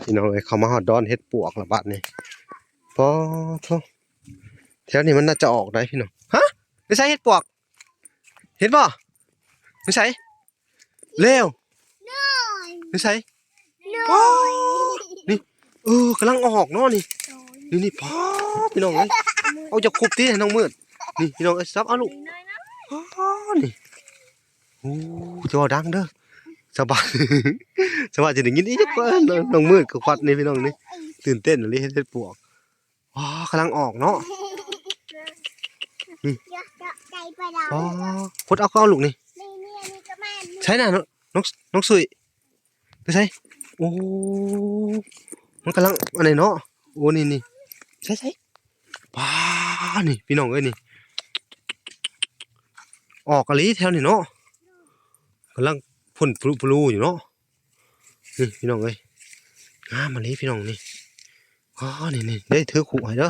ພີ່ນ້ອງເອີຍ ເຂົ້າມາຮອດດອນເຫັດປວກລະບາດນີ້. ປາໂທ້ ແຖວນີ້ມັນໜ້າຈະອອກໄດ໋ພີ່ນ້ອງ. ຮະ ຢູ່ໃສເຫັດປວກ? ເຫັນບໍ່? ຢູ່ໃສ? ແລ້ວ ຢູ່ໃສ? ປາ ນີ້ ເອີ ກຳລັງອອກເນາະນີ້. ນີ້ ນີ້ ປາ ພີ່ນ້ອງເອີຍ ເອົາຈາກຄຸບຕິໃຫ້ນ້ອງມືດ. ນີ້ ພີ່ນ້ອງເອີຍ ສັບເອົາລູກ. ປາ ນີ້ ໂອ້ ຈະເວົ້າດັງເດີ ຊາວບ້ານ ຊາວບ້ານຈະໄດ້ຍິນອີກ. ນ້ອງມືດກໍຄວັດນີ້ ພີ່ນ້ອງນີ້ ຕື່ນເຕັ້ນອີ່ຫຼີ ເຫັດ ເຫັດປວກ. ວ້າ ກຳລັງອອກເນາະ. ນີ້ ວ້າ ຄົດເອົາ ເອົາລູກນີ້. ໃຊ່ນະ ນ້ອງ ນ້ອງສຸຍ ໄປໃສ? ໂອ້ ມັນກຳລັງອັນນີ້ເນາະ. ໂອ້ ນີ້ ນີ້ ໃສ່ ໃສ່ ປາ ນີ້ ພີ່ນ້ອງເອີຍ ນີ້ ອອກອີ່ຫຼີແຖວນີ້ເນາະ. ກຳລັງພົ້ນປະລຸປະລຸຢູ່ເນາະ. ນີ້ ພີ່ນ້ອງເອີຍ ງາມອີ່ຫຼີ ພີ່ນ້ອງນີ້. ອໍ ນີ້ ນີ້ ໄດ້ຖືຄຸໃຫ້ເດີ.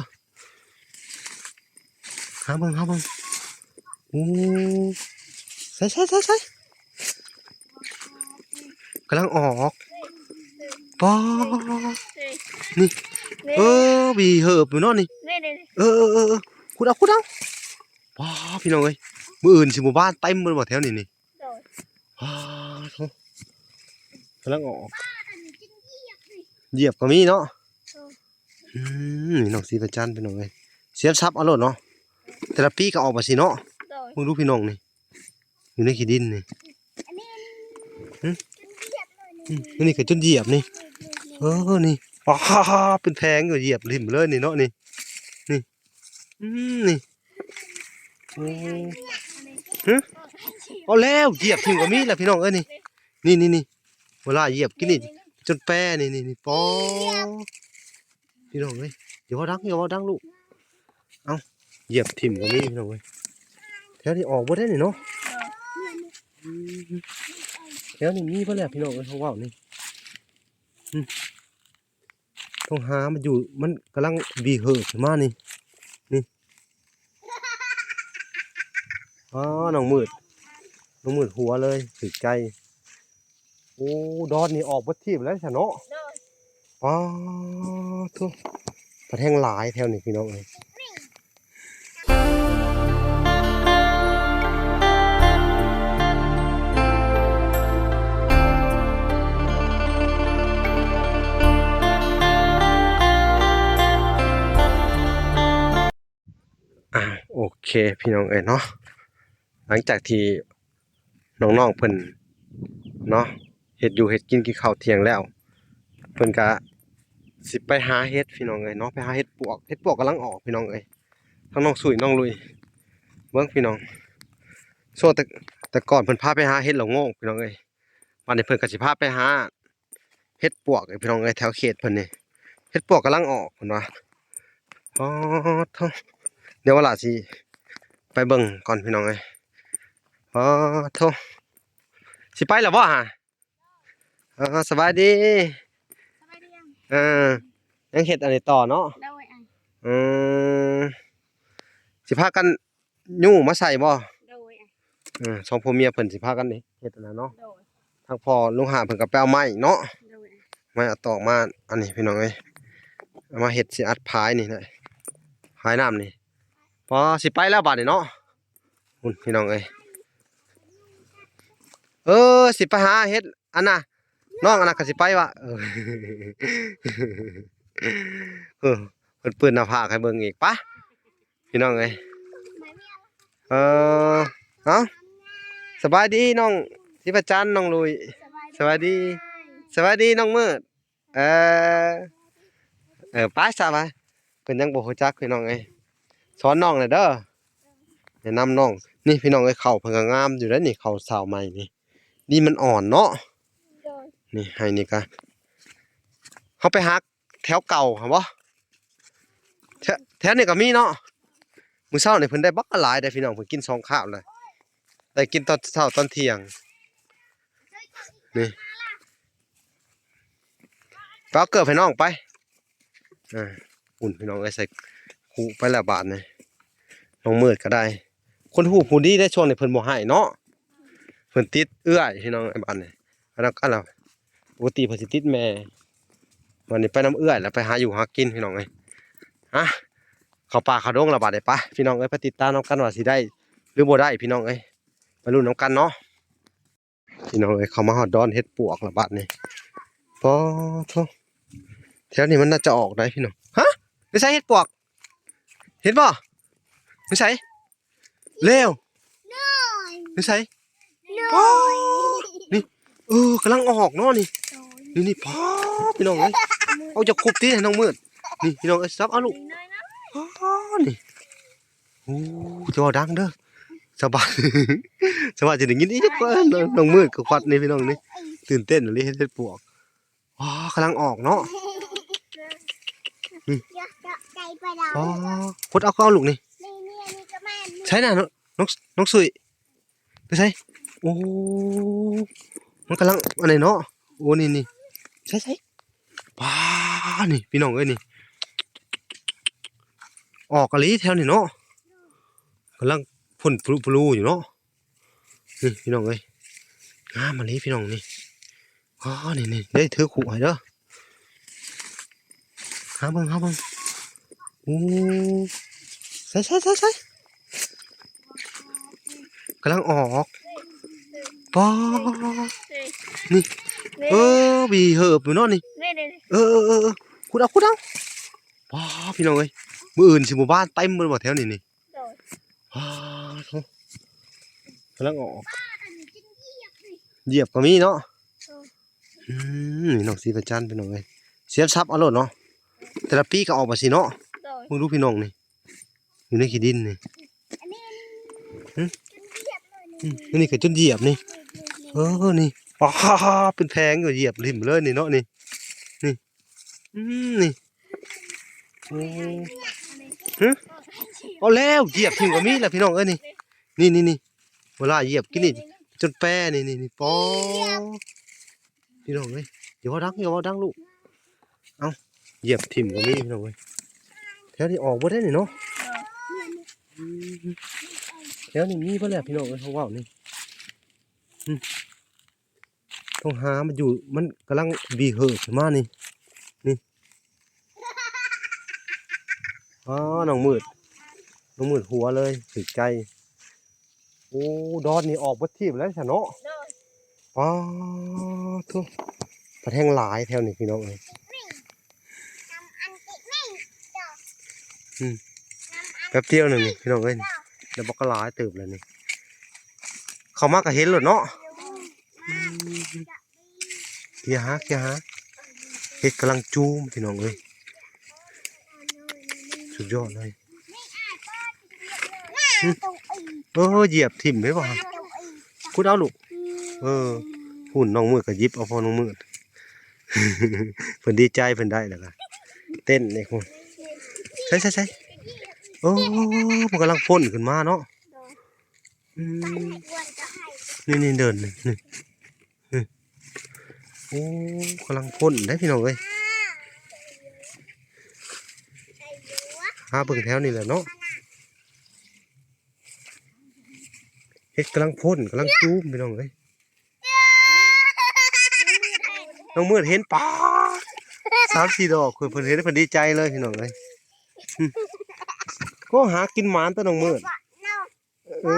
ຫາເບິ່ງ ຫາເບິ່ງ. ໂອ້ ໃສ່ ໃສ່ ໃສ່ ໃສ່ ກຳລັງອອກ. ປາ ນີ້ ເອີ ຫວີເຫີບຢູ່ເນາະນີ້. ເອີ ເອີ ເອີ ເອີ ຂຸດເອົາ ຂຸດເອົາ. ປາ ພີ່ນ້ອງເອີຍ ມື້ອື່ນຊິໝູ່ບ້ານເຕັມເບິດບໍ່ແຖວນີ້ນີ້. ໂດຍ ປາໂທ້ ກຳລັງອອກ ຢຽບກໍມີເນາະ. ໂດຍ ອືມ ນີ້ນ້ອງສີປະຈັນ ພີ່ນ້ອງເອີຍ ສຽມສັບເອົາໂລດເນາະ. ແຕ່ລະປີກໍອອກມາຊີ້ເນາະ. ໂດຍ ເບິ່ງດູ ພີ່ນ້ອງນີ້ ຢູ່ໃນຂີ້ດິນນີ້. ຫຶ ອັນນີ້ກໍຈົນຢຽບນີ້. ເອີ ນີ້ ປາ ເປັນແຜງ ກໍຢຽບຖິ້ມເລີຍນີ້ເນາະ ນີ້ ນີ້. ອືມ ນີ້ ໂອ້ ຫຶ ເອົາແລ້ວ ຢຽບຖິ້ມກໍມີລະ ພີ່ນ້ອງເອີຍ ນີ້ ນີ້ ນີ້ ນີ້ ເວລາຢຽບກິນນີ້ ຈົນແປ ນີ້ ນີ້ ນີ້ ປາ ພີ່ນ້ອງເອີຍ ຢ່າເວົ້າດັງ ຢ່າເວົ້າດັງລູກ. ເອົ້າ ຢຽບຖິ້ມກໍມີ ພີ່ນ້ອງເອີຍ ແຖວນີ້ອອກເບິດເດ້ນີ້ເນາະ. ອືມ ແຖວນີ້ມີເບິດແລ້ວ ພີ່ນ້ອງເອີຍ ເຮົາເວົ້ານີ້ ອືມ. ຕ້ອງຫາມັນຢູ່ ມັນກຳລັງບີເຫີຂຶ້ນມານີ້ ນີ້ ອໍ ນ້ອງມືດ ນ້ອງມືດຫົວເລີຍ ຖືກໃຈ. ໂອ້ ດອນນີ້ອອກເບິດທີບແລ້ວຊະເນາະ. ໂດຍ ປາໂທ້ ປາແທງຫຼາຍແຖວນີ້ ພີ່ນ້ອງເອີຍ. ອ່າ ໂອເຄ ພີ່ນ້ອງເອີຍເນາະ ຫຼັງຈາກທີ່ນ້ອງໆເພິ່ນເນາະ ເຮັດຢູ່ເຮັດກິນ ກິນເຂົ້າທ່ຽງແລ້ວ ເພິ່ນກະຊິໄປຫາເຫັດ ພີ່ນ້ອງເອີຍເນາະ ໄປຫາເຫັດປວກ ເຫັດປວກກຳລັງອອກ ພີ່ນ້ອງເອີຍ. ທັງນ້ອງສຸຍ ນ້ອງລຸຍ ເບິ່ງ ພີ່ນ້ອງ ຊ່ວງແຕ່ ແຕ່ກ່ອນເພິ່ນພາໄປຫາເຫັດລະໂງກ ພີ່ນ້ອງເອີຍ ບາດນີ້ເພິ່ນກໍຊິພາໄປຫາເຫັດປວກ ພີ່ນ້ອງເອີຍ ແຖວເຂດເພິ່ນນີ້ ເຫັດປວກກຳລັງອອກ ເພິ່ນວ່າ. ອໍໂທ້ ດຽວວາລາຊິໄປເບິ່ງກ່ອນ ພີ່ນ້ອງເອີຍ. ອໍໂທ້ ຊິໄປແລ້ວບໍ່ຫາ? ອໍ ສະບາຍດີ ສະບາຍດີ. ເອີ ຍັງເຮັດອັນນີ້ຕໍ່ເນາະ. ໂດຍ ອືມ ຊິພາກັນ ຍູ້ມາໃສ່ບໍ່? ໂດຍ ເອີ ສອງຜົວເມຍເພິ່ນຊິພາກັນເຮັດອັນນັ້ນເນາະ. ໂດຍ ທາງພໍ່ລຸງຫາເພິ່ນກໍໄປເອົາໄມ້ເນາະ. ໂດຍ ໄມ້ເອົາຕອກມາ ອັນນີ້ ພີ່ນ້ອງເອີຍ ເອົາມາເຮັດຊິອັດພາຍນີ້ນະ ພາຍນ້ຳນີ້. ພໍ ຊິໄປແລ້ວບາດນີ້ເນາະ ພຸ້ນ ພີ່ນ້ອງເອີຍ. ເອີ ຊິໄປຫາເຮັດອັນນ່າ ນ້ອງອັນນັ້ນກໍຊິໄປວະ. ເອີ ເອີ ເພິ່ນເປີດໜ້າຜາກໃຫ້ເບິ່ງອີກ ປະ ພີ່ນ້ອງເອີຍ. ເອີ ເອົ້າ ສະບາຍດີນ້ອງທິພະຈັນ ນ້ອງລຸຍ ສະບາຍດີ ສະບາຍດີນ້ອງມືດ. ເອີ ເອີ ໄປຊະ ໄປ ເພິ່ນຍັງບໍ່ຮູ້ຈັກ ພີ່ນ້ອງເອີຍ ສອນນ້ອງແດ່ເດີ ແນະນຳນ້ອງ. ນີ້ ພີ່ນ້ອງເອີຍ ເຂົ້າເພິ່ນກໍງາມຢູ່ເດ້ນີ້ ເຂົ້າຊາວໃໝ່ນີ້ ດິນມັນອ່ອນເນາະ. ໂດຍ ນີ້ ໄຮ່ນີ້ກະ ເຮົາໄປຫາ ແຖວເກົ່າຫັ້ນບໍ່? ແຖວ ແຖວນີ້ກໍມີເນາະ. ມື້ເຊົ້ານີ້ເພິ່ນໄດ້ບັກຫຼາຍເດ້ພີ່ນ້ອງ ເພິ່ນກິນສອງຄາບເລີຍ ໄດ້ກິນຕອນເຊົ້າຕອນທ່ຽງ. ນີ້ ໄປເອົາເກີບໃຫ້ນ້ອງໄປ. ອ່າ ອຸ່ນ ພີ່ນ້ອງເອີຍ ໃສ່ຄຸໄປແລ້ວບາດນີ້ ນ້ອງມືດກໍໄດ້. ຄົນຮູ້ຜູ້ດີໄດ້ ຊ່ວງນີ້ເພິ່ນບໍ່ໃຫ້ເນາະ ເພິ່ນຕິດເອື້ອຍ ພີ່ນ້ອງເອີຍ ບາດນີ້. ອັນນັ້ນ ອັນລະ ປົກກະຕິເພິ່ນຊິຕິດແມ່ ວັນນີ້ໄປນຳເອື້ອຍ ແລ້ວໄປຫາຢູ່ຫາກິນພີ່ນ້ອງເອີຍ. ຮະ ເຂົ້າປ່າເຂົ້າດົງລະບາດນີ້ ໄປພີ່ນ້ອງເອີຍ ໄປຕິດຕາມນຳກັນວ່າຊິໄດ້ ຫຼືບໍ່ໄດ້ພີ່ນ້ອງເອີຍ ໄປລຸ້ນນຳກັນເນາະ. ພີ່ນ້ອງເອີຍ ເຂົ້າມາຮອດດອນເຫັດປວກລະບາດນີ້ ປາໂທ້ ແຖວນີ້ມັນໜ້າຈະອອກໄດ໋ພີ່ນ້ອງ. ຮະ ຢູ່ໃສເຫັດປວກ? ເຫັນບໍ່? ຢູ່ໃສ? ແລ້ວ ຢູ່ໃສ? ປາ ນີ້ ເອີ ກຳລັງອອກເນາະນີ້ ນີ້ ນີ້ ປາ ພີ່ນ້ອງເອີຍ ເອົາ ຢ່າຄຸບຕິໃຫ້ນ້ອງມືດ ນີ້ພີ່ນ້ອງເອີຍ ຈັບເອົາລູກ ປາ ນີ້. ໂອ້ ຈະເວົ້າດັງເດີ ຊາວບ້ານ ຊາວບ້ານຈະໄດ້ຍິນອີກ ເອີ ນ້ອງມືດກໍຄວັດນີ້ພີ່ນ້ອງນີ້ ຕື່ນເຕັ້ນອີ່ຫຼີ ເຫັດ ເຫັດປວກ ວ້າ ກຳລັງອອກເນາະ ນີ້ ວ້າ ຂຸດເອົາ ກໍເອົາລູກນີ້ ໃສນະ ນ້ອງ ນ້ອງ ນ້ອງສຸ້ຍ ໄປໃສ? ໂອ້ ມັນກຳລັງອັນນີ້ເນາະ ໂອ້ ນີ້ ນີ້ ໃສ ໃສ? ປາ ນີ້ພີ່ນ້ອງເອີຍ ນີ້ ອອກອີ່ຫຼີແຖວນີ້ເນາະ ກຳລັງພົ້ນປະລຸປະລຸຢູ່ເນາະ ນີ້ພີ່ນ້ອງເອີຍ ງາມອີ່ຫຼີພີ່ນ້ອງນີ້ ອໍ ນີ້ ນີ້ ເດີ ຖືຄຸໃຫ້ເດີ ຫາເບິ່ງ ຫາເບິ່ງ ໂອ້ ໃສ ໃສ ໃສ ໃສ? ກຳລັງອອກ ປາ ນີ້ ເອີ ບີເຫີບຢູ່ເນາະນີ້ ເອີ ເອີ ເອີ ຂຸດເອົາ ຂຸດເອົາ ປາ ພີ່ນ້ອງເອີຍ ມື້ອື່ນຊິບໍ່ບານເຕັມເບິດບໍ່ແຖວນີ້ນີ້ ປາໂທ້ ກຳລັງອອກ ຢຽບກໍມີເນາະ ອືມ ນີ້ນ້ອງສີປະຈັນ ພີ່ນ້ອງເອີຍ ສຽບສັບເອົາໂລດເນາະ ແຕ່ລະປີກໍອອກມາຊີ້ເນາະ ເບິ່ງດູພີ່ນ້ອງນີ້ ຢູ່ໃນຂີ້ດິນນີ້ ຫຶ ອືມ ນີ້ກໍຈົນຢຽບນີ້ ເອີ ນີ້ ປາ ເປັນແຜງ ກໍຢຽບຖິ້ມເລີຍນີ້ເນາະ ນີ້ ນີ້ ອືມ ນີ້ ໂອ້ ຫຶ ເອົາແລ້ວ ຢຽບຖິ້ມກໍມີລະ ພີ່ນ້ອງເອີຍ ນີ້ ນີ້ ນີ້ ນີ້ ເວລາຢຽບກິນນີ້ ຈົນແປ ນີ້ ນີ້ ນີ້ ປາ ພີ່ນ້ອງເອີຍ ຢ່າເວົ້າດັງ ຢ່າເວົ້າດັງລູກ ເອົ້າ ຢຽບຖິ້ມກໍມີພີ່ນ້ອງເອີຍ ແຖວນີ້ອອກເບິດເດ້ນີ້ເນາະ ອືມ ແຖວນີ້ມີເບິດແຫຼະພີ່ນ້ອງເອີຍ ເຮົາເວົ້ານີ້ ອືມ ຕ້ອງຫາມັນຢູ່ ມັນກຳລັງບີເຫີບຂຶ້ນມານີ້ ນີ້ ອໍ ນ້ອງມືດ ນ້ອງມືດຫົວເລີຍ ຖືກໃຈ ໂອ້ ດອນນີ້ອອກເບິດທີບແລ້ວຊະເນາະ ໂດຍ ປາໂທ້ ປາແທງຫຼາຍແຖວນີ້ພີ່ນ້ອງເອີຍ ອືມ ແປັບດຽວໜຶ່ງນີ້ພີ່ນ້ອງເອີຍ ໄດ້ບັກຫຼາຍເຕີບແລ້ວນີ້ ເຂົ້າມາກໍເຫັນໂລດເນາະ ອືມ ເຄຍຫາ ເຄຍຫາ ເຫັດກຳລັງຈູມ ພີ່ນ້ອງເອີຍ ສຸດຍອດເລີຍ ຫຶ ເອີ ຢຽບຖິ້ມເດ້ບໍ່ ຂຸດເອົາລູກ ເອີ ພຸ້ນນ້ອງມືດກໍຫຍິບເອົາ ພໍ່ນ້ອງມືດ ເພິ່ນດີໃຈ ເພິ່ນໄດ້ແລ້ວກໍເຕັ້ນເດ້ ໃສ ໃສ ໃສ ໂອ້ ມັນກຳລັງພົ້ນຂຶ້ນມາເນາະ ອືມ ນີ້ ນີ້ ເດີນນີ້ ນີ້ ນີ້ ໂອ້ ກຳລັງພົ້ນເດ້ພີ່ນ້ອງເອີຍ ຫາເບິ່ງແຖວນີ້ແຫຼະເນາະ ເຫັດກຳລັງພົ້ນ ກຳລັງຈູມ ພີ່ນ້ອງເອີຍ ນ້ອງມືດເຫັນປາ ສາມສີ່ດອກ ເພິ່ນເຫັນ ເພິ່ນດີໃຈເລີຍ ພີ່ນ້ອງເອີຍ ອືມ ໂອ້ ຫາກິນໝານແຕ່ນ້ອງມືດ ເອີ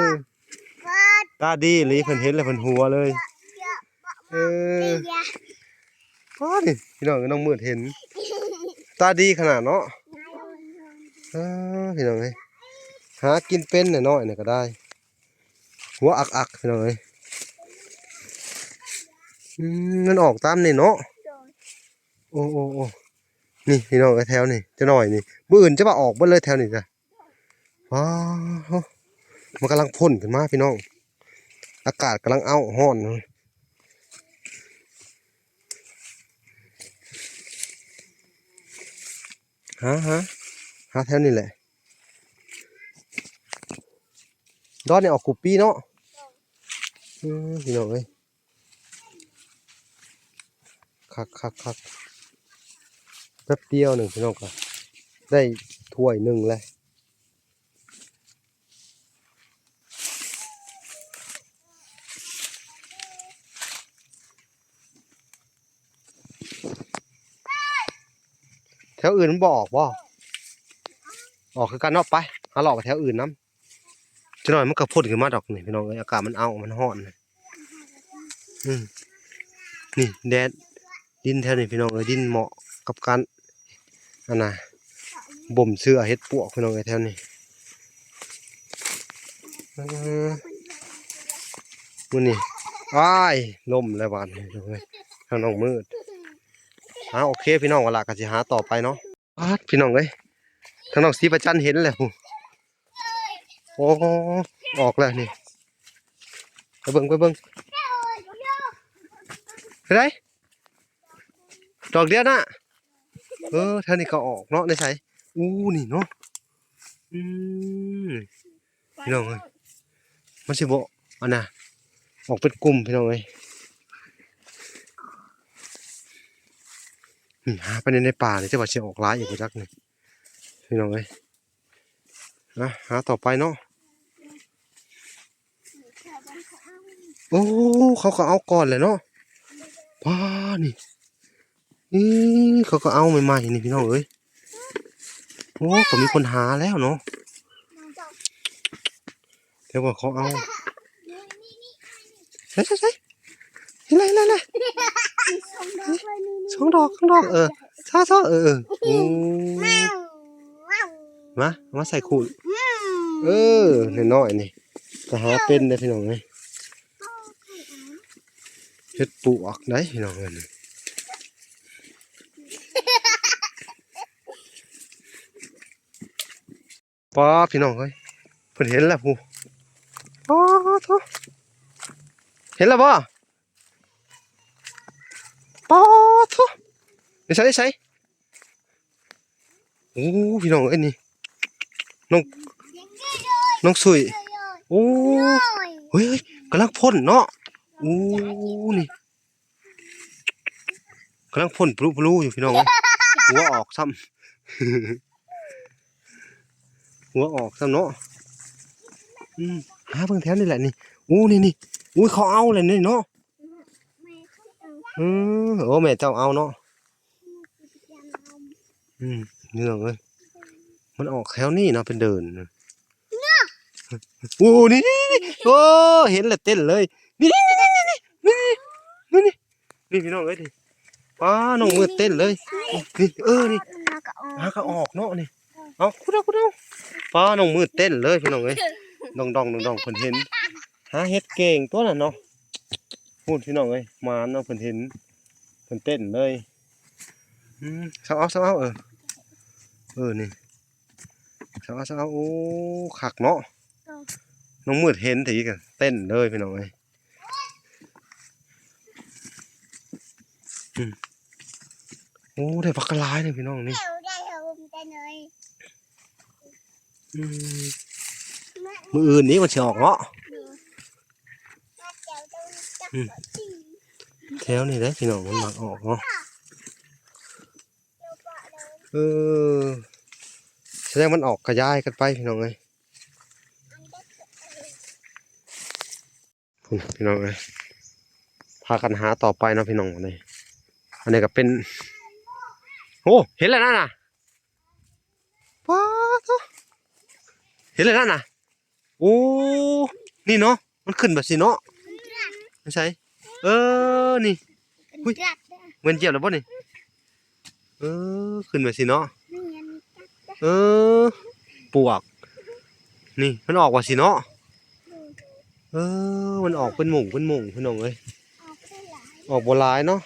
ຕາດີອີ່ຫຼີ ເພິ່ນເຫັນແລ້ວເພິ່ນຫົວເລີຍ ເອີ ໂອ້ ນີ້ພີ່ນ້ອງ ນ້ອງມືດເຫັນ ຕາດີຂະໜາດເນາະ ເອີ ພີ່ນ້ອງເອີຍ ຫາກິນເປັນນ້ອຍໆ ນີ້ກໍໄດ້ ຫົວອັກໆ ພີ່ນ້ອງເອີຍ ອືມ ມັນອອກຕາມນີ້ເນາະ ໂອ້ ໂອ້ ໂອ້ ນີ້ພີ່ນ້ອງເອີຍ ແຖວນີ້ ຈະໜ້ອຍນີ້ ມື້ອື່ນຈະວ່າອອກເບິດເລີຍແຖວນີ້ກະ ວ້าว มันกำลังพ่นขึ้นมาพี่น้อง อากาศกำลังอ้าว ร้อน หา หา หาแถวนี้แหละ ดอนนี่ออกกูปีเนาะ อืม พี่น้องเอ้ย คัก คัก คัก แป๊บเดียวหนึ่งพี่น้อง ก็ได้ถ้วยหนึ่งแล้ว ຖວອື່ນມັນບໍ່ອອກບໍ່? ອອກຄືກັນເນາະ. ໄປ ຫາເລາະໄປແຖວອື່ນນຳ. ຈັກໜ້ອຍມັນກໍພົ້ນຂຶ້ນມາດອກນີ້ພີ່ນ້ອງເອີຍ. ອາກາດມັນເອົາ ມັນຮ້ອນ. ອືມ ນີ້ແດດ ດິນແຖວນີ້ພີ່ນ້ອງເອີຍ ດິນເໝາະກັບການ ອັນນ່າ ບົ່ມເຊື້ອເຫັດປວກພີ່ນ້ອງເອີຍ ແຖວນີ້. ເອີ ມື້ນີ້ ອ້າຍ ລົ້ມແລ້ວບາດນີ້ ທາງນ້ອງມືດ. ອ່າ ໂອເຄພີ່ນ້ອງ ວ່າລະກໍຊິຫາຕໍ່ໄປເນາະ. ປາດ ພີ່ນ້ອງເອີຍ ທາງນ້ອງສີປະຈັນເຫັນແລ້ວ ໂອ້ ອອກແລ້ວນີ້. ໄປເບິ່ງ ໄປເບິ່ງ ເຮັດໃດ? ດອກດຽວນະ. ເອີ ທາງນີ້ກໍອອກເນາະ. ໃນໃສ? ອູ້ ນີ້ເນາະ. ອືມ ພີ່ນ້ອງເອີຍ ມັນຊິບໍ່ ອັນນ່າ ອອກເປັນກຸ່ມພີ່ນ້ອງເອີຍ. ນີ້ ຫາໄປໃນ ໃນປ່ານີ້ ຈະວ່າຊິອອກຫຼາຍອີກບໍ່ຈັກນີ້ ພີ່ນ້ອງເອີຍ. ນະ ຫາຕໍ່ໄປເນາະ. ໂອ້ ເຂົາກໍເອົາກ່ອນແຫຼະເນາະ. ປ້າ ນີ້ ນີ້ ເຂົາກໍເອົາໃໝ່ໆ ນີ້ພີ່ນ້ອງເອີຍ. ໂອ້ ກໍມີຄົນຫາແລ້ວເນາະ. ແຕ່ວ່າເຂົາເອົາ ໃສ່ ໃສ່ ໃສ່ ເຫັນແລ້ວ ເຫັນແລ້ວ ເຫັນແລ້ວ ສອງດອກ ສອງດອກ ເອີ ຊາ ຊາ ເອີ ເອີ ໂອ້ ມາ ມາໃສ່ຂູດ ເອີ ນ້ອຍໆ ນີ້ ກໍຫາເປັນເດ້ພີ່ນ້ອງເອີຍ. ເຫັດປວກໄດ໋ພີ່ນ້ອງເອີຍ. ປ້າ ພີ່ນ້ອງເອີຍ ເພິ່ນເຫັນແລ້ວພຸ້ນ. ປ້າໂທ້ ເຫັນແລ້ວບໍ່? ປ້າໂທ້ ໃນໃສ ໃນໃສ? ໂອ້ ພີ່ນ້ອງເອີຍ ນີ້ ນ້ອງ ນ້ອງສຸຍ ໂອ້ ເຮີ້ຍ ເຮີ້ຍ ກຳລັງພົ້ນເນາະ. ໂອ້ ນີ້ ກຳລັງພົ້ນປະລຸປະລຸຢູ່ພີ່ນ້ອງເອີຍ. ຫົວອອກຊ້ຳ ຫົວອອກຊ້ຳເນາະ. ອືມ ຫາເບິ່ງແຖວນີ້ແຫຼະນີ້. ໂອ້ ນີ້ໆ ໂອ້ຍ ເຂົາເອົາແຫຼະນີ້ເນາະ. ອືມ ໂອ້ ແມ່ເຈົ້າເອົາເນາະ. ອືມ ພີ່ນ້ອງເອີຍ ມັນອອກແຖວນີ້ເນາະ ເປັນເດີ່ນ. ໂອ້ ນີ້ ໂອ້ ເຫັນແລ້ວເຕັ້ນເລີຍ ນີ້ ນີ້ ນີ້ພີ່ນ້ອງເອີຍ ນີ້ ປ້າ ນ້ອງມືດເຕັ້ນເລີຍ ນີ້ ເອີ ນີ້ ຫາກໍອອກເນາະ ນີ້ ເອົາ ຂຸດເອົາ ຂຸດເອົາ ປ້າ ນ້ອງມືດເຕັ້ນເລີຍ ພີ່ນ້ອງເອີຍ ດອງໆ ດອງໆ ເພິ່ນເຫັນ ຫາເຫັດເກັ່ງຕົວນັ້ນເນາະ. ພຸ້ນ ພີ່ນ້ອງເອີຍ ໝານເນາະ ເພິ່ນເຫັນ ເພິ່ນເຕັ້ນເລີຍ. ອືມ ເຊົາເອົາ ເຊົາເອົາ ເອີ ເອີ ນີ້ ເຊົາເອົາ ເຊົາເອົາ ໂອ້ ຄັກເນາະ. ນ້ອງມືດເຫັນທີກະເຕັ້ນເລີຍ ພີ່ນ້ອງເອີຍ. ອືມ ໂອ້ ໄດ້ບັກຫຼາຍເດ້ພີ່ນ້ອງນີ້. ອືມ ມື້ອື່ນນີ້ມັນຊິອອກເນາະ. ອືມ ແຖວນີ້ແຫຼະພີ່ນ້ອງ ມັນມັກອອກເນາະ. ເອີ ສະແດງມັນອອກກະຈາຍກັນໄປ ພີ່ນ້ອງເອີຍ. ພຸ້ນ ພີ່ນ້ອງເອີຍ ພາກັນຫາຕໍ່ໄປເນາະ ພີ່ນ້ອງ ອັນນີ້ ອັນນີ້ກໍເປັນ ໂອ້ ເຫັນແລ້ວນັ້ນນະ. ປ້າໂທ້ ເຫັນແລ້ວນັ້ນນະ. ໂອ້ ນີ້ເນາະ ມັນຂຶ້ນແບບຊີ້ເນາະ. ໃສ? ເອີ ນີ້ ອຸ້ຍ ແມ່ນຢຽບແລ້ວບໍ່ນີ້? ເອີ ຂຶ້ນແບບຊີ້ເນາະ. ເອີ ປວກ ນີ້ມັນອອກວ່າຊີ້ເນາະ. ເອີ ມັນອອກເປັນໝູ່ເປັນໝູ່ ພີ່ນ້ອງເອີຍ. ອອກບໍ່ຫຼາຍເນາະ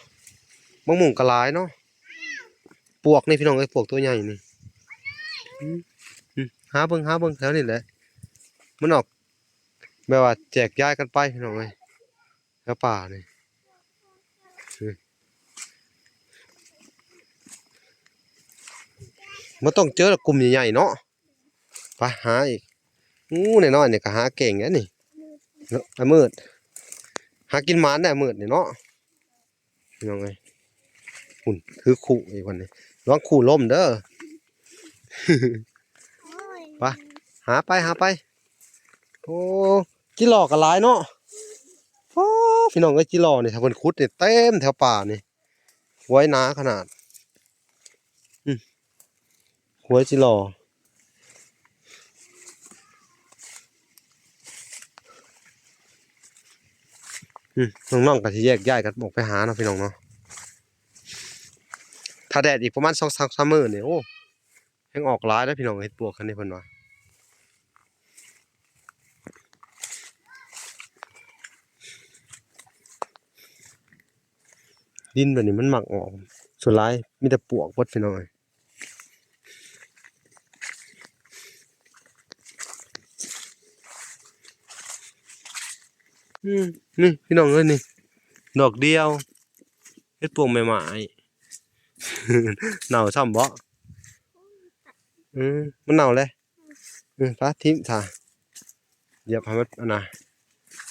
ບາງໝູ່ກໍຫຼາຍເນາະ. ປວກນີ້ ພີ່ນ້ອງເອີຍ ປວກຕົວໃຫຍ່ນີ້. ອືມ ອືມ ຫາເບິ່ງ ຫາເບິ່ງແຖວນີ້ແຫຼະ ມັນອອກ ແບບວ່າແຈກຢາຍກັນໄປ ພີ່ນ້ອງເອີຍ ແຖວປ່ານີ້. ອືມ ບໍ່ຕ້ອງເຈີດອກກຸ່ມໃຫຍ່ໆເນາະ. ໄປຫາອີກ. ອູ້ ນ້ອຍໆນີ້ກໍຫາເກັ່ງເດ້ນີ້ເນາະ ອ້າຍມືດ. ຫາກິນໝານໄດ໋ ອ້າຍມືດນີ້ເນາະ. ພີ່ນ້ອງເອີຍ ພຸ້ນ ຖືຄູ່ອີກບັດນີ້ ລະວັງຄູ່ລົ້ມເດີ. ໄປ ຫາໄປ ຫາໄປ. ໂອ້ ຈີຫຼໍ່ກໍຫຼາຍເນາະ. ໂອ້ ພີ່ນ້ອງເອີຍ ຈີຫຼໍ່ນີ້ ຖ້າເພິ່ນຂຸດນີ້ ເຕັມແຖວປ່ານີ້ ຫວຍໜາຂະໜາດ. ອືມ ກວຍຈິລໍ. ອືມ ນ້ອງໆກໍຊິແຍກຍ້າຍກັນອອກໄປຫາເນາະ ພີ່ນ້ອງເນາະ. ຖ້າແດດອີກປະມານສອງສາມ ສາມມື້ນີ້ ໂອ້ ແຮງອອກຫຼາຍເດ້ພີ່ນ້ອງ. ເຫັດປວກຄັນນີ້ເພິ່ນວ່າ ດິນແບບນີ້ມັນມັກອອກ ສ່ວນຫຼາຍມີແຕ່ປວກເບິດ ພີ່ນ້ອງເອີຍ. ອືມ ນີ້ພີ່ນ້ອງເອີຍ ນີ້ດອກດຽວ ເຫັດປວກແມ່ໝ້າຍ ເນົ່າຊ້ຳບໍ? ເອີ ມັນເນົ່າແລ້ວ. ເອີ ປະຖິ້ມຊະ ຢາກໃຫ້ມັນ ອັນນະ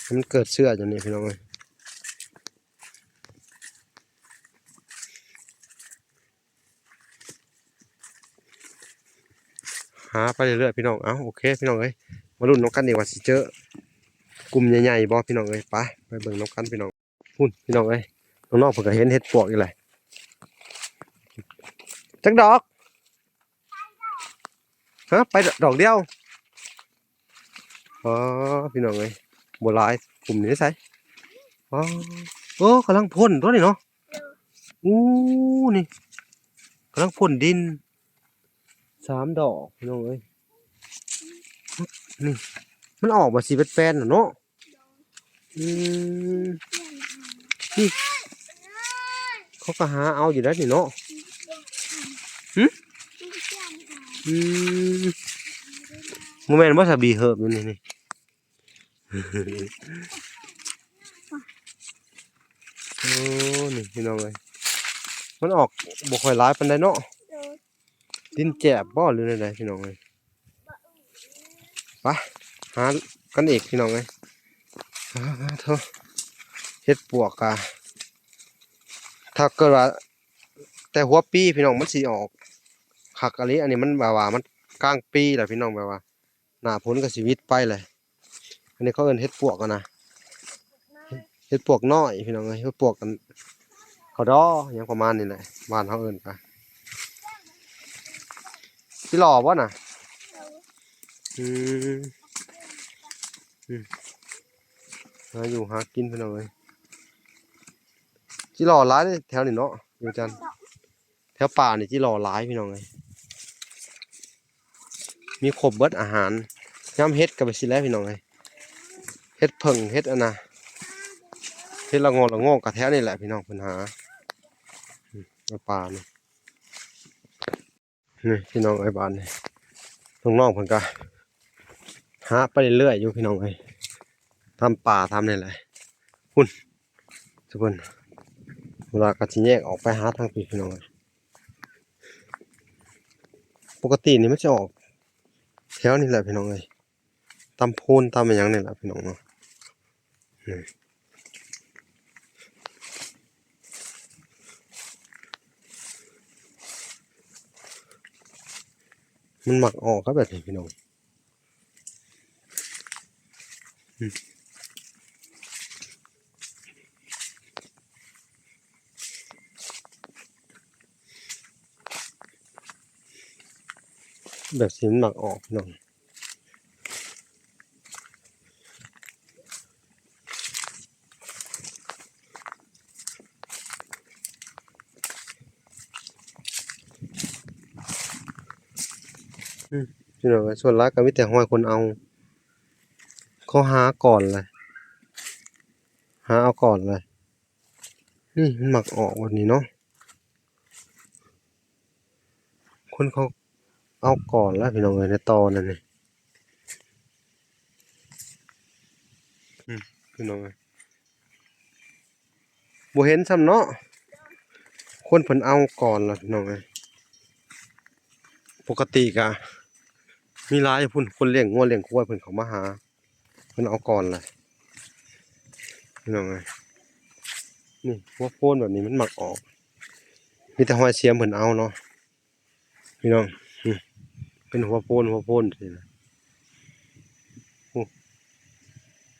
ໃຫ້ມັນເກີດເຊື້ອຢູ່ນີ້ ພີ່ນ້ອງເອີຍ. ຫາໄປເລື້ອຍໆ ພີ່ນ້ອງ. ເອົ້າ ໂອເຄ ພີ່ນ້ອງເອີຍ ມາລຸ້ນນຳກັນອີກວ່າຊິເຈີກຸ່ມໃຫຍ່ໆບໍ່ ພີ່ນ້ອງເອີຍ. ໄປ ໄປເບິ່ງນຳກັນ ພີ່ນ້ອງ. ພຸ້ນ ພີ່ນ້ອງເອີຍ ນ້ອງໆເພິ່ນກໍເຫັນເຫັດປວກອີກແຫຼະ. ຈັກດອກ? ຮະ ໄປດອກດຽວ. ອໍ ພີ່ນ້ອງເອີຍ ບໍ່ຫຼາຍ ກຸ່ມນີ້ໃສ. ອໍ ໂອ້ ກຳລັງພົ້ນຕົວນີ້ເນາະ. ໂດຍ ອູ້ ນີ້ກຳລັງພົ້ນດິນສາມດອກ ພີ່ນ້ອງເອີຍ. ນີ້ ມັນອອກມາສີແປດໆ ນະເນາະ. ອືມ ນີ້ ເຂົາກໍຫາເອົາຢູ່ໄດ໋ນີ້ເນາະ. ຫຶ ອືມ ບໍ່ແມ່ນບໍ່ສາບີເຮີບຢູ່ນີ້ ນີ້. ໂອ້ ນີ້ພີ່ນ້ອງເອີຍ ມັນອອກບໍ່ຄ່ອຍຫຼາຍປານໃດເນາະ. ໂດຍ ດິນແຈບບໍ່ ຫຼືແນວໃດ ພີ່ນ້ອງເອີຍ. ໄປຫາກັນອີກ ພີ່ນ້ອງເອີຍ. ອາ ໂທ້ ເຫັດປວກກະ ຖ້າເກີດວ່າແຕ່ຫົວປີ ພີ່ນ້ອງ ມັນຊິອອກຄັກອີ່ຫຼີ. ອັນນີ້ມັນແບບວ່າມັນກາງປີແລ້ວ ພີ່ນ້ອງ ແບບວ່າ ໜ້າຝົນກໍຊິຫວິດໄປແຫຼະ. ອັນນີ້ເຂົາເອີ້ນເຫັດປວກຫັ້ນນະ ເຫັດປວກນ້ອຍ ພີ່ນ້ອງເອີຍ ເຫັດປວກອັນ ເຂົາດໍ ຫຍັງປະມານນີ້ແຫຼະ ບ້ານເຮົາເອີ້ນກະ. ຈິລໍບໍ່ນະ? ອືມ ອືມ ຫາຢູ່ຫາກິນ ພີ່ນ້ອງເອີຍ. ຈິລໍຫຼາຍເດ້ແຖວນີ້ເນາະ ຢູ່ຈັນ ແຖວປ່ານີ້ຈິລໍຫຼາຍ ພີ່ນ້ອງເອີຍ. ມີຄົບເບິດອາຫານ ຍາມເຫັດກໍແບບຊີ້ແຫຼະ ພີ່ນ້ອງເອີຍ. ເຫັດເຜິ້ງ ເຫັດອັນນະ ເຫັດລະໂງກ ລະໂງກກໍແຖວນີ້ແຫຼະ ພີ່ນ້ອງ ເພິ່ນຫາ ອືມ ໃນປ່ານີ້. ນີ້ພີ່ນ້ອງເອີຍ ບ້ານນີ້ ນ້ອງໆເພິ່ນກໍຫາໄປເລື້ອຍໆຢູ່ ພີ່ນ້ອງເອີຍ ຕາມປ່າຕາມນີ້ແຫຼະ. ພຸ້ນ ທຸກຄົນ ເວລາກໍຊິແຍກອອກໄປຫາທາງພີ້ ພີ່ນ້ອງເອີຍ. ປົກກະຕິນີ້ມັນຊິອອກແຖວນີ້ແຫຼະ ພີ່ນ້ອງເອີຍ ຕາມໂພນຕາມອີ່ຫຍັງນີ້ແຫຼະ ພີ່ນ້ອງເນາະ. ນີ້ ມັນມັກອອກຄັບແບບນີ້ ພີ່ນ້ອງ. ອືມ ແບບຊີ້ມັນມັກອອກ ພີ່ນ້ອງ. ອືມ ພີ່ນ້ອງເອີຍ ສ່ວນຫຼາຍກໍມີແຕ່ຮອຍຄົນເອົາ ເຂົາຫາກ່ອນແຫຼະ ຫາເອົາກ່ອນແຫຼະ. ນີ້ມັນມັກອອກແບບນີ້ເນາະ ຄົນເຂົາເອົາກ່ອນແລ້ວ ພີ່ນ້ອງເອີຍ ໃນຕໍນັ້ນນີ້. ອືມ ພີ່ນ້ອງເອີຍ ບໍ່ເຫັນຊ້ຳເນາະ ຄົນເພິ່ນເອົາກ່ອນລະ ພີ່ນ້ອງເອີຍ. ປົກກະຕິກະມີຫຼາຍພຸ້ນ ຄົນລ້ຽງງົວລ້ຽງຄວາຍເພິ່ນເຂົ້າມາຫາ ເພິ່ນເອົາກ່ອນລະ ພີ່ນ້ອງເອີຍ. ນີ້ຫົວໂພນແບບນີ້ມັນມັກອອກ ມີແຕ່ຮອຍສຽມເພິ່ນເອົາເນາະ ພີ່ນ້ອງ. ນີ້ເປັນຫົວໂພນ ຫົວໂພນຊີ້ນະ ໂອ້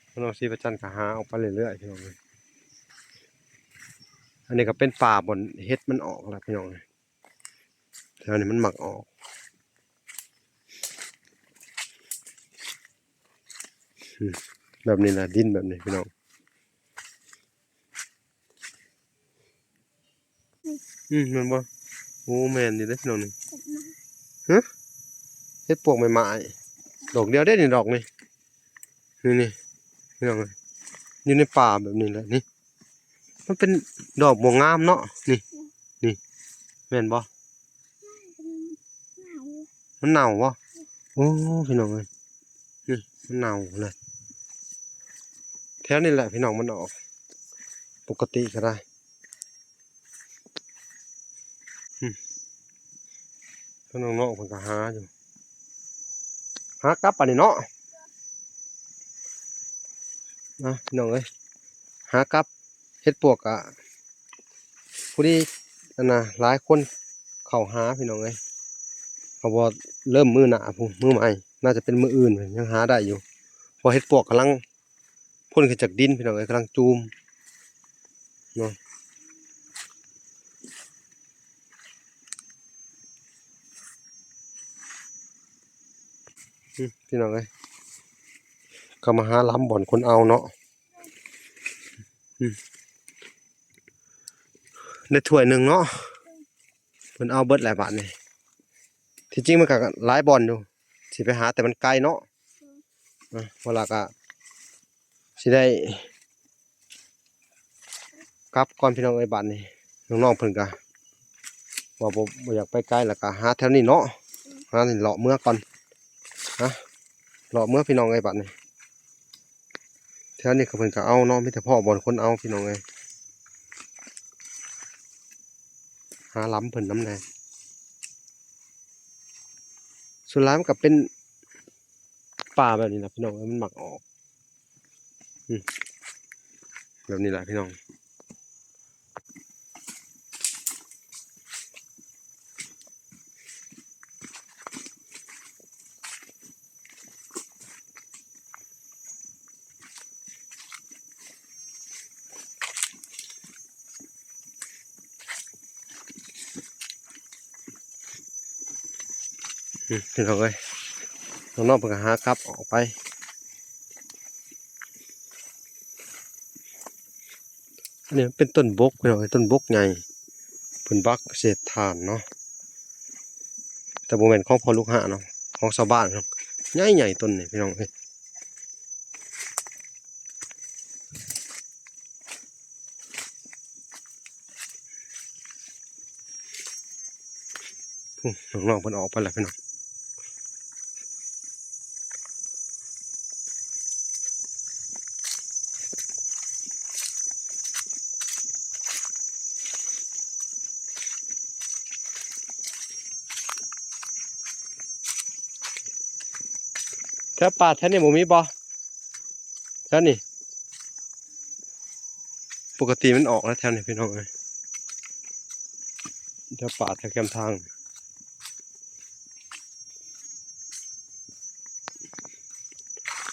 ພີ່ນ້ອງ ສີປະຈັນກໍຫາອອກໄປເລື້ອຍໆ ພີ່ນ້ອງເອີຍ. ອັນນີ້ກໍເປັນປ່າບ່ອນເຫັດມັນອອກລະ ພີ່ນ້ອງເອີຍ. ແຖວນີ້ມັນມັກອອກ ອືມ ແບບນີ້ລະ ດິນແບບນີ້ພີ່ນ້ອງ. ອືມ ແມ່ນບໍ່? ໂອ້ ແມ່ນຢູ່ເດ້ພີ່ນ້ອງນີ້. ຮະ? ເຫັດປວກໄມ້ໄມ້ ດອກດຽວເດ້ນີ້ ດອກນີ້ ນີ້ໆ ພີ່ນ້ອງເອີຍ ຢູ່ໃນປ່າແບບນີ້ແຫຼະນີ້. ມັນເປັນດອກບໍ່ງາມເນາະ ນີ້ ນີ້ ແມ່ນບໍ່? ມັນເນົ່າບໍ່? ໂອ້ ພີ່ນ້ອງເອີຍ ນີ້ມັນເນົ່າເລີຍ. ແຖວນີ້ແຫຼະພີ່ນ້ອງ ມັນອອກປົກກະຕິກະໄດ້. ອືມ ທາງນ້ອງໆເພິ່ນກະຫາຢູ່ ຫາກັບອັນນີ້ເນາະ ນະພີ່ນ້ອງເອີຍ ຫາກັບ. ເຫັດປວກກະພໍດີ ອັນນະ ຫຼາຍຄົນເຂົ້າຫາພີ່ນ້ອງເອີຍ ເຂົາບໍ່ເລີ່ມມື້ໜ້າພຸ້ນ ມື້ໃໝ່ ໜ້າຈະເປັນມື້ອື່ນຍັງຫາໄດ້ຢູ່ ເພາະເຫັດປວກກຳລັງ ພົ້ນຂຶ້ນຈາກດິນພີ່ນ້ອງເອີຍ ກຳລັງຈູມເນາະ. ອືມ ພີ່ນ້ອງເອີຍ ເຂົາມາຫາລຳບ່ອນຄົນເອົາເນາະ. ອືມ ໄດ້ຖ້ວຍໜຶ່ງເນາະ ເພິ່ນເອົາເບິດແລ້ວບາດນີ້. ທີ່ຈິງມັນກະຫຼາຍບ່ອນຢູ່ ຊິໄປຫາ ແຕ່ມັນໄກເນາະ. ອືມ ນະ ວ່າລະກະຊິໄດ້ກັບກ່ອນພີ່ນ້ອງເອີຍ ບາດນີ້ນ້ອງໆເພິ່ນກະວ່າບໍ່ ບໍ່ຢາກໄປໄກ ລະກະຫາແຖວນີ້ເນາະ ຫານີ້ເລາະເມືອກ່ອນ ນະ ເລາະເມືອພີ່ນ້ອງເອີຍ ບາດນີ້. ແຖວນີ້ກະເພິ່ນກະເອົາເນາະ ມີແຕ່ພໍ້ບ່ອນຄົນເອົາພີ່ນ້ອງເອີຍ ຫາລຳເພິ່ນນຳແດ່. ສ່ວນຫຼາຍມັນກະເປັນປ່າແບບນີ້ລະພີ່ນ້ອງເອີຍ ມັນມັກອອກ ອືມ ແບບນີ້ລະພີ່ນ້ອງ. ອືມ ພີ່ນ້ອງເອີຍ ນ້ອງໆເພິ່ນກະຫາກັບອອກໄປ. ອັນນີ້ມັນເປັນຕົ້ນບົກພີ່ນ້ອງເອີຍ ຕົ້ນບົກໃຫຍ່ ເພິ່ນບັກເສດຖ່ານເນາະ ແຕ່ບໍ່ແມ່ນຂອງພໍ່ລູກຫ້າເນາະ ຂອງຊາວບ້ານເນາະ ໃຫຍ່ໆຕົ້ນນີ້ພີ່ນ້ອງເອີຍ. ພຸ້ນ ນ້ອງໆເພິ່ນອອກໄປແລ້ວພີ່ນ້ອງ. ແຖວປ່າແຖວນີ້ບໍ່ມີບໍ່? ແຖວນີ້ ປົກກະຕິມັນອອກແລ້ວແຖວນີ້ພີ່ນ້ອງເອີຍ ແຖວປ່າແຖວແຄມທາງ.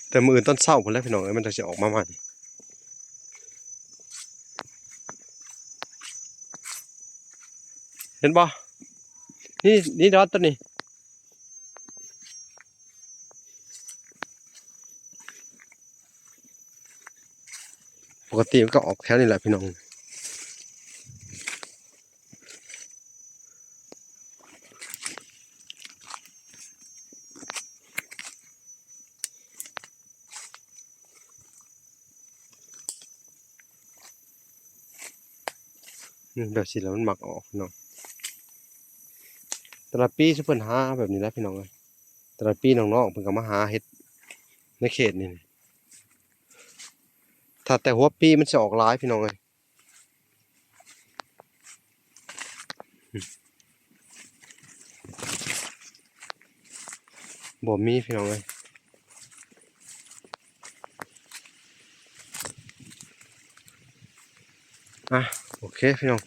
ແຕ່ມື້ອື່ນຕອນເຊົ້າພຸ້ນແຫຼະພີ່ນ້ອງເອີຍ ມັນຈັ່ງຊິອອກມາໃໝ່. ເຫັນບໍ່? ນີ້ ນີ້ດອດຕົວນີ້. ປົກກະຕິມັນກະອອກແຖວນີ້ແຫຼະພີ່ນ້ອງ. ອືມ ແບບຊີ້ລະມັນມັກອອກເນາະ. ແຕ່ລະປີຊຸມເພິ່ນຫາແບບນີ້ແຫຼະພີ່ນ້ອງເອີຍ. ແຕ່ລະປີນ້ອງໆເພິ່ນກະມາຫາເຫັດໃນເຂດນີ້. ຖ້າແຕ່ຫົວປີມັນຊິອອກຫຼາຍພີ່ນ້ອງເອີຍ. ບໍ່ມີພີ່ນ້ອງເອີຍ. ອ່ະ ໂອເຄພີ່ນ້ອງ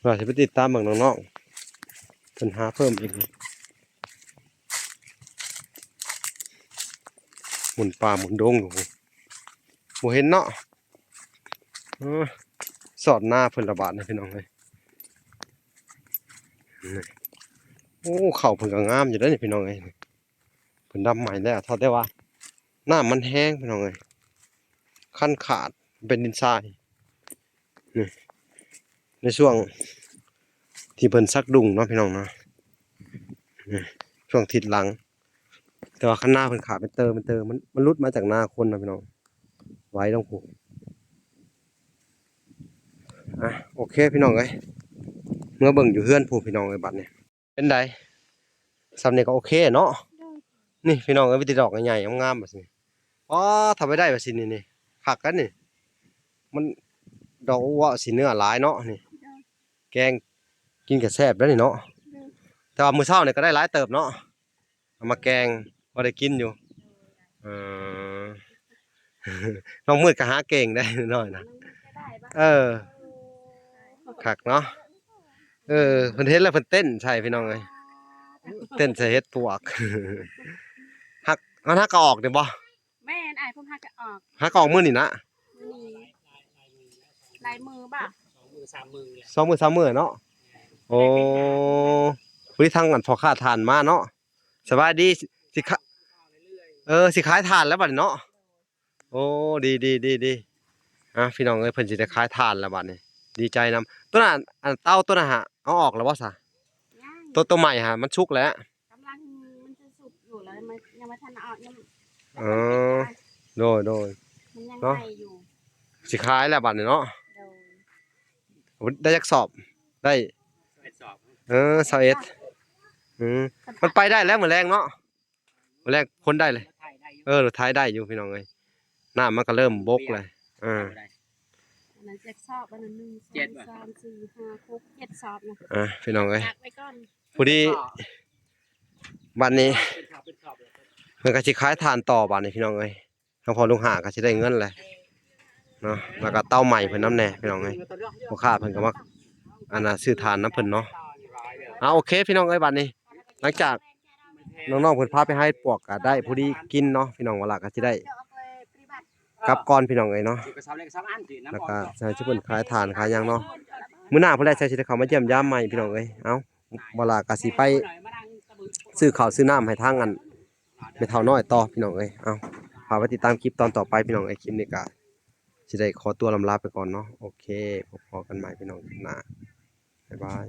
ວ່າຊິໄປຕິດຕາມເບິ່ງນ້ອງໆເພິ່ນຫາເພີ່ມອີກ. ໝຸນປ່າໝຸນດົງຢູ່ ບໍ່ເຫັນເນາະ. ເອີ ຊອດນາເພິ່ນລະບາດນີ້ພີ່ນ້ອງເອີຍ. ໂອ້ ເຂົ້າເພິ່ນກະງາມຢູ່ເດ້ນີ້ພີ່ນ້ອງເອີຍ. ເພິ່ນດຳໃໝ່ແລ້ວ ເທົ່າແຕ່ວ່າ ນ້ຳມັນແຮງພີ່ນ້ອງເອີຍ ຄັນຂາດ ເປັນດິນຊາຍ ນີ້ ໃນຊ່ວງທີ່ເພິ່ນສັກດຸ່ງເນາະພີ່ນ້ອງເນາະ ນີ້ ຊ່ວງທິດຫຼັງ ແຕ່ວ່າຄັນນາເພິ່ນຂາດເປັນເຕີເປັນເຕີ ມັນ ມັນຫຼຸດມາຈາກນາຄົນນະພີ່ນ້ອງ ໄຫວລົງພຸ້ນ. ອ່ະ ໂອເຄພີ່ນ້ອງເອີຍ ເມືອເບິ່ງຢູ່ເຮືອນພຸ້ນພີ່ນ້ອງເອີຍ ບັດນີ້ ເປັນໃດ? ສ່ຳນີ້ກໍໂອເຄເນາະ. ໂດຍ ນີ້ພີ່ນ້ອງເອີຍ ມີແຕ່ດອກໃຫຍ່ໆ ງາມໆ ແບບນີ້. ອໍ ຖ້າໄປໄດ້ແບບຊີ້ນີ້ ນີ້ ຄັກແລ້ວນີ້. ມັນດອກອວບໆ ຊິເນື້ອຫຼາຍເນາະນີ້. ໂດຍ ແກງກິນກໍແຊບແລ້ວນີ້ເນາະ. ໂດຍ ແຕ່ວ່າມື້ເຊົ້ານີ້ກໍໄດ້ຫຼາຍເຕີບເນາະ. ເອົາມາແກງ ພໍໄດ້ກິນຢູ່. ເອີ ນ້ອງມືດກໍຫາເກັ່ງໄດ໋ນ້ອຍນະ. ນ້ອງມືດກໍໄດ້ບໍ່? ເອີ ໂອ້ ຄັກເນາະ. ເອີ ເພິ່ນເຫັນແລ້ວເພິ່ນເຕັ້ນໃສ່ພີ່ນ້ອງເອີຍ ເຕັ້ນໃສ່ເຫັດປວກ. ຫາກ ມັນຫາກະອອກນີ້ບໍ່? ແມ່ນ ອ້າຍ ເພິ່ນຫາກະອອກ ຫາກະອອກມື້ນີ້ນະ. ມື້ນີ້ ຫຼາຍມື້ບໍ່? ສອງມື້ສາມມື້ແຫຼະ ສອງມື້ສາມມື້ເນາະ. ໂອ້ ພໍດີທາງອັນພໍ່ຄ້າຖ່ານມາເນາະ. ສະບາຍດີ ຊິ ຊິຂາ ເອີ ຊິຂາຍຖ່ານແລ້ວບັດນີ້ເນາະ. ໂອ້ ດີໆໆໆ ອ່າ ພີ່ນ້ອງເອີຍ ເພິ່ນຊິໄດ້ຂາຍຖ່ານແລ້ວບັດນີ້ ດີໃຈນຳ. ຕົວນັ້ນ ອັນເຕົາຕົວນັ້ນຫາ ເອົາອອກແລ້ວບໍ່ຊະ? ຍັງ ຕົວ ຕົວໃໝ່ຫາ ມັນສຸກແລ້ວ ກຳລັງ ມັນຈະສຸກຢູ່ ແລ້ວມັນຍັງບໍ່ທັນເອົາອອກ ຍັງ ເອີ ໂດຍໆ ມັນຍັງ ເນາະ ໃໝ່ຢູ່. ຊິຂາຍແລ້ວບັດນີ້ເນາະ. ໂດຍ ໂອ້ ໄດ້ຈັກສອບ? ໄດ້ ຊາວເອັດສອບ ເອີ ຊາວເອັດ ອືມ ມັນໄປໄດ້ແລ້ວມື້ແລງເນາະ. ມື້ແລກຄົນໄດ້ເລີຍ ເອີ ລົດໄຖໄດ້ຢູ່ພີ່ນ້ອງເອີຍ ນ້ຳມັນກໍເລີ່ມບົກແລ້ວ. ເອີ ອັນນັ້ນຈັກສອບ ອັນນັ້ນ ໜຶ່ງ ສອງ ສາມ ສີ່ ຫ້າ ຫົກ ເຈັດ ສອບນະ. ອ່າ ພີ່ນ້ອງເອີຍ ພໍດີບັດນີ້ເພິ່ນກໍຊິຂາຍຖ່ານຕໍ່ບັດນີ້ພີ່ນ້ອງເອີຍ. ທັງພໍ່ລູກຫ້າກໍຊິໄດ້ເງິນແຫຼະເນາະ ແລ້ວກໍເຕົາໃໝ່ເພິ່ນນຳແດ່ພີ່ນ້ອງເອີຍ. ພໍ່ຄ້າເພິ່ນກໍມາ ອັນນ່າ ຊື້ຖ່ານນຳເພິ່ນເນາະ. ອ່າ ໂອເຄພີ່ນ້ອງເອີຍ ບັດນີ້ ຫຼັງຈາກນ້ອງໆເພິ່ນພາໄປຫາເຫັດປວກກໍໄດ້ພໍດີກິນເນາະພີ່ນ້ອງ. ວາລະກໍຊິໄດ້ກັບກ່ອນພີ່ນ້ອງເອີຍເນາະ ແລ້ວກໍໃຫ້ເພິ່ນຂາຍຖ່ານຂາຍຫຍັງເນາະ. ມື້ໜ້າພຸ້ນແຫຼະ ໃສຊິໄດ້ເຂົ້າມາຢ້ຽມຢາມໃໝ່ພີ່ນ້ອງເອີຍ. ເອົ້າ ວາລະກໍຊິໄປຊື້ເຂົ້າຊື້ນ້ຳໃຫ້ທາງ ອັນ ແມ່ເຖົ້ານ້ອຍຕໍ່ພີ່ນ້ອງເອີຍ. ເອົ້າ ຝາກໄວ້ຕິດຕາມຄລິບຕອນຕໍ່ໄປພີ່ນ້ອງເອີຍ. ຄລິບນີ້ກະຊິໄດ້ຂໍຕົວລຳລາໄປກ່ອນເນາະ. ໂອເຄ ພົບພໍ້ກັນໃໝ່ພີ່ນ້ອງ ຄລິບໜ້າ ບາຍບາຍ.